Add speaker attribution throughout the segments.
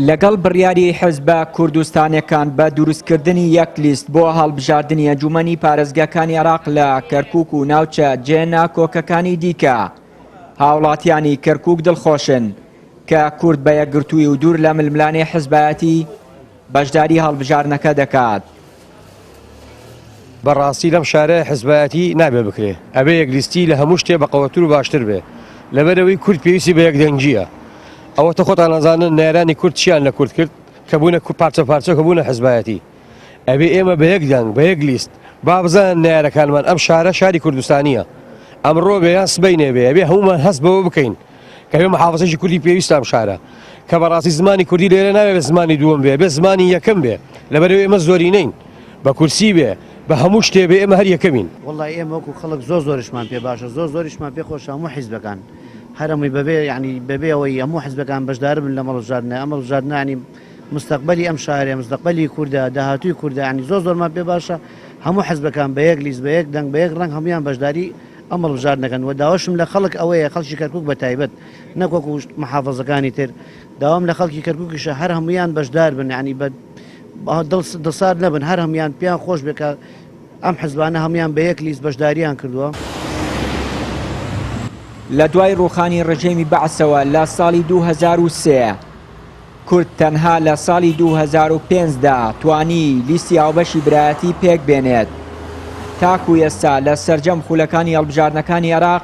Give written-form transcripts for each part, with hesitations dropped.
Speaker 1: لەگەڵ بڕیاری حزبە کوردستانیەکان بە دروستکردنی یەک لیست بۆ هەڵبژاردنی ئەنجومەنی پارێزگاکانی عێراق لە کەرکوک و ناوچە جێ ناکۆکەکانی دیکە، هاوڵاتیانی کەرکوک دڵخۆشن کە کورد بە یەکگرتووی و دوور لە ململانێی حزبایەتی بەشداری هەڵبژاردنەکە دەکات.
Speaker 2: بە ڕاستی لەم شارە حزبایەتی نابێ بکرێ ئەبێ یەک لیستی لە هەموو شتێ بەقەوەتر و باشتر بێ لەبەرئەوەی کورد پێویستی بە یەکدەنگییە ئەوەتە خۆتان ئەزانن نەیارانی کورد چیان لە کورد کرد کە بوونە پارچە پارچە کە بوونە حزبایەتی ئەبێ ئێمە بە یەک دەنگ بە یەک لیست با بزانن نەیارەکانمان ئەم شارە شاری کوردستانییە ئەمڕۆ بێ یان سبەینێ بێ ئەبێ هەموومان هەست بەوە بکەین کە بێ محافزەی کوردی پێویستە ئەم شارە کە بەڕاستی زمانی کوردی لێرە نابێ زمانی دووەم بێ بێ زمانی یەکەم بێ لەبەرەوەی ئێمە زۆرینەین بە کورسی بێ بە هەموو شتێ بێ ئێمە هەر یەکەمین.
Speaker 3: وەڵای ئێمە وەکو خەڵک زۆر زۆریشمان پێ باشە زۆر زۆریشمان پێ خۆشە هەموو حیزبەکان هەر هەمووی بەبێ یانی بەبێ ئەوەی هەموو حیزبەکان بەشداربن لەم هەڵبژاردنە ئەم هەڵبژاردنە یانی مستەقبەلی ئەم شارەیە مستەقبەلی کوردە داهاتووی کوردە یانی زۆر زۆرمان پێ باشە هەموو حیزبەکان بە یەک لیست بە یەک دەنگ بە یەک ڕەنگ هەموویان بەشداری ئەم هەڵبژاردنەکەن وە داواشم لە خەڵک ئەوەیە خەڵکی کەرکوک بە تایبەت نەک وەکو محافەزەکانی تر داوام لە خەڵکی کەرکوکیشە هەر هەموویان بەشدار بن یانی بە دڵسارد نەبن هەر هەموویان پێیان خۆش بێ کە ئەم حزبانە هەموویان بە یەک لیست بەشداریان کردووە.
Speaker 1: لە دوای ڕووخانی ڕژێمی بەعسەوە لە ساڵی 2003، کورد تەنها لە ساڵی 2005 دا توانی لیستی هاوبەشی برایەتی پێک بێنێت. تاکو ئێستا لە سەرجەم خولەکانی هەڵبژاردنەکانی عێراق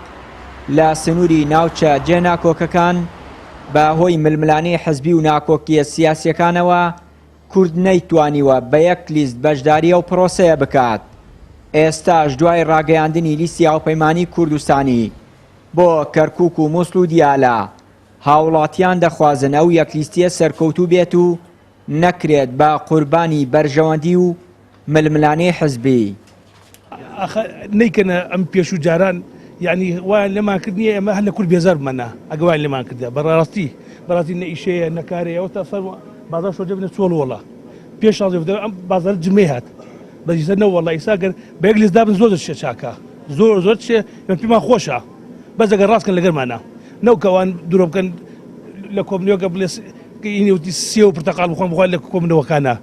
Speaker 1: لە سنووری ناوچە جێ ناکۆکەکان بە هۆی ململانێی حزبی و ناکۆکییە سیاسییەکانەوە کورد نەیتوانیوە بە یەک لیست بەشداری ئەو پرۆسەیە بکات. ئێستاش دوای ڕاگەیاندنی لیستی هاوپەیمانی کوردستانی بۆ کەرکوک و موسڵ و دیالە، هاوڵاتیان دەخوازن ئەو یەکلیستییە سەرکەوتوو بێت و نەکرێت بە قوربانی بەرژەوەندی و ململانێی حزبی.
Speaker 4: ئاخە نەیکەنە ئەم پێشوو جاران یعنی وایان لێمان کرد نییە ئێمە هەر لە کورد بێزار بمەنا ئەگە وایان لێمان کردە بەڕاستی بەڕاستی نە ئیشەیە نە کارەیە ئەوە تا سەر بازار شۆجە بنە چۆڵ وەڵا پێش شازدە ئەم بازار جمەی هات بەس ئیستا نە وەڵا ئیستا گەر بە یەک لیست دابن زۆر دەچێ چاکە زۆر زۆر چێ ئێمە پێمان خۆشە بەس ئەگەر ڕاست کەن لەگەرمانە نەو کەوان درۆ بکەن لە کۆبنەوەکە بڵێ ئینی سێ و پرتەقاڵ بخۆن بخوات لە کۆبنەوەکانە.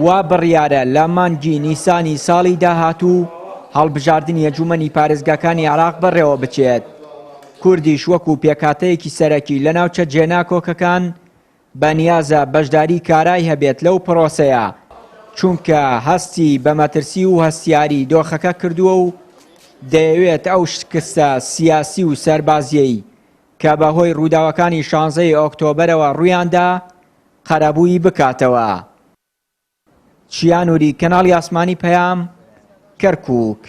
Speaker 1: وا بڕیارە لە مانگی نیسانی ساڵی داهاتوو هەڵبژاردنی ئەنجوومەنی پارێزگاکانی عێراق بەڕێوەبچێت، کوردیش وەکو پێکهاتەیەکی سەرەکی لە ناوچە جێناکۆکەکان بەنیازە بەشداری کارای هەبێت لەو پرۆسەیە، چونکە هەستی بە مەترسی و هەستیاری دۆخەکە کردووە و دەیەوێت ئەو شکستە سیاسی و سەربازییەی کە بەهۆی ڕووداوەکانی شانزەی ئۆکتۆبەرەوە ڕوویاندا قەرەبووی بکاتەوە. چیا نوری، کەناڵی ئاسمانی پەیام، کەرکوک.